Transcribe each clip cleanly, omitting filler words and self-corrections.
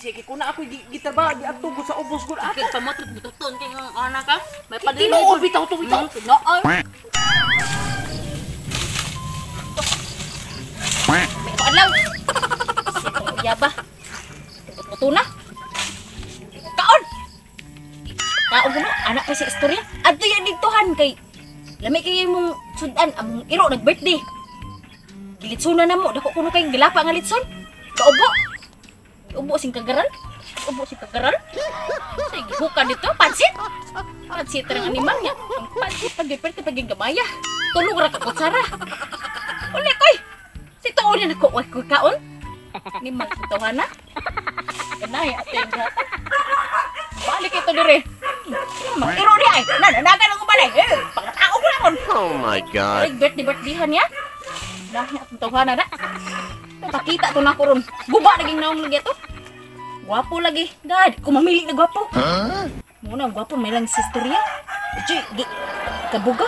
Bisik ko na ako gitrabaho di adto sa ubos gud ato. Kay pamotot bututon kay nga anak ka. May padili. Tinuod bitaw to bitaw. Tinuod. May paadlaw. Yaba. Buto na. Kaon. Kaon kuno anak pa sa istorya. Adto yan didtohan kay lami kay imong sudan among iro nag-birthday. Gilitsuna na mo dako kuno kay gilapa nga litson. Kaubo. Ubo sing kagaral. Ubo sing kagaral. Sige, buka dito pansit. Pansit ra ang animal niya. Ang pansit pag giperte pag gamaya. Tulog ra ka kutsara. Uli koy. Si tuon niya nako way kaon. Ni magtutuhan na. Kanay ate gata. Balik ito dire. Mag-iro niya ay. Nananagan ang balay. Eh, pangatao ko na kon. Oh my God. Ay, birthday birthdayhan niya. Lahi atong tawhana na. Pakita to na ko ron. Guba naging naong lagi to. Gwapo lagi. Dad, ko mamili na gwapo. Huh? Muna gwapo may lang sa istorya. Uy, di kabuga.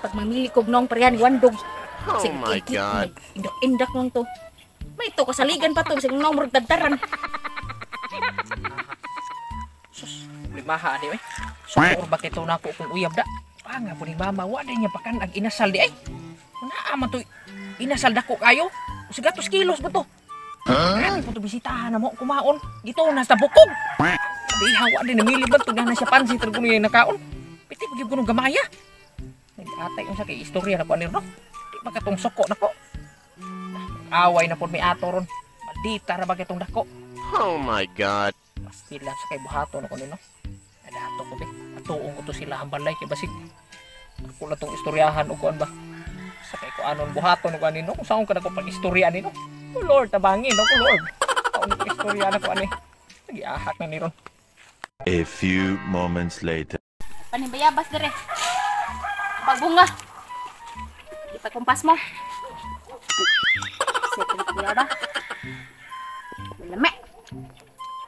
Pag mamili kog naong parehan wandog. Oh my God. Indak-indak lang to. May to kasaligan pa to sig naong murag tadtaran. Sus, limaha ani oy. Sukur ba kito nako kung uyab da. Panga po ni mama wa day niya pakan ag inasal di ay. Naa man to inasal dako kayo. 100 kilos ba to? Huh? Ano to bisitahan na mo kumaon. Dito na sa bukog. Di hawa din namili ba to na siya pansit ra kuno yung nakaon. Piti pag kuno gamaya. Nag-atay unsa kay istorya na ko ani no. Di ba katong suko nako. Away na pod mi ato ron. Maldita ra ba kitong dako. Oh my God. Pasti lang sa kay buhaton ako nino. Adato ko be. Atuong ko to sila ang balay kay basig. Ako lang tong istoryahan og kuan ba. Sa kay ko anon buhaton og ani no. Kung saon ka nako pag-istorya nino. Oh Lord, tabangin ako Lord. Taon ko istorya na ko ani. Nagiahak na ni ron. A few moments later. Panimbayabas dire. Pagbunga. Ipagkumpas mo. Sige, kuya ba? Lame.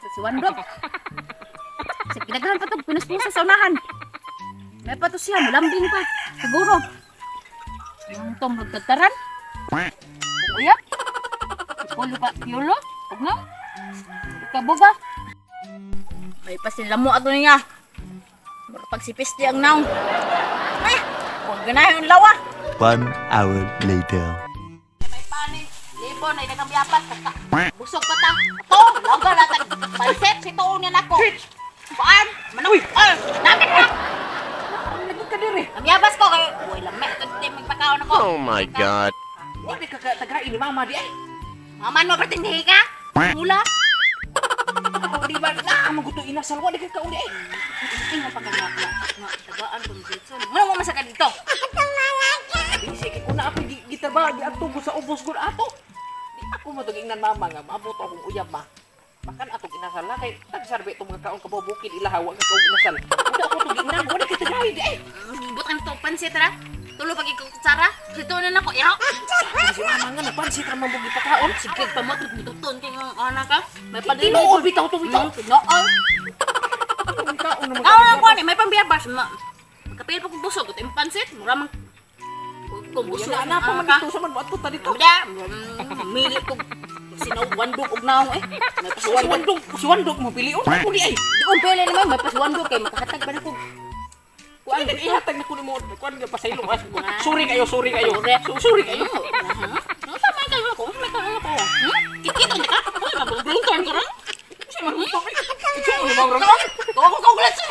Si Wandog. Sa kinagahan pa to, pinuspusa sa unahan. May pa to siya, mulambing pa. Siguro. Yung tom nagtataran. Uyap. Pulo pa, piulo. Ugnaw. Kabuga. May pa sila mo ato niya. Mura pag si ang naong. Ay, huwag ganahin yung lawa. 1 hour later. May pani, libon, ay nagkambiyapas. Busog pa ta. Ito, laga latag. Pansit, si tuon niya nako. Paan? Manok. Ay, namin ka! Lagi ka dire. Kamiyabas ko kay uy lami ito magpakaon ako. Oh my God. Wa di ka tagain ni mama di ay. Maman mo pertindihi ka? Mula. Di ba na maguto inasal wa di ka kaon di ay. Ingon pa ka nga tagaan kong litson. Ngano mo masaka dito? Bisik ko na ako gitrabaho di adto sa ubos gud ato. Di ako matugingnan mama nga maabot akong uyab ma. Makan atong inasal na kay tagsarbe itong mga kaon kabaw bukid ilahawa nga kaon inasal. Uda ako tugingnan wa di ka tagay di ay. Gibot ang to pansit ra. Tulo pag ikaw kutsara. Dito na nako iro. Si mama nga nagpansit ra man bugi pakaon. Sige pamotot bututon kay nga anak ka. May padili. Tinuod bitaw to bitaw. Tinuod. Kaon naman. Kaon na ko ni may pambiyabas. Magkapil pa kong busog ito yung pansit. Mura man kung busog na pa man dito sa man ato ta dito. Uda, mili ko sinawandog og naong eh. May pasiwandog, siwandog mo pilion ako di ay. Di ko pili naman may pasiwandog kay makahatag ba nako. Kuan ihatag na ko nimo kuan ga pasaylo. Sorry kayo, sorry kayo. Sorry kayo. No sama kayo ko, may kayo ko. Kit-kit ka. Uy, magbulungton ka ron. Siya magbulungton. Ikaw mo bang ron? Ko ko gulat sa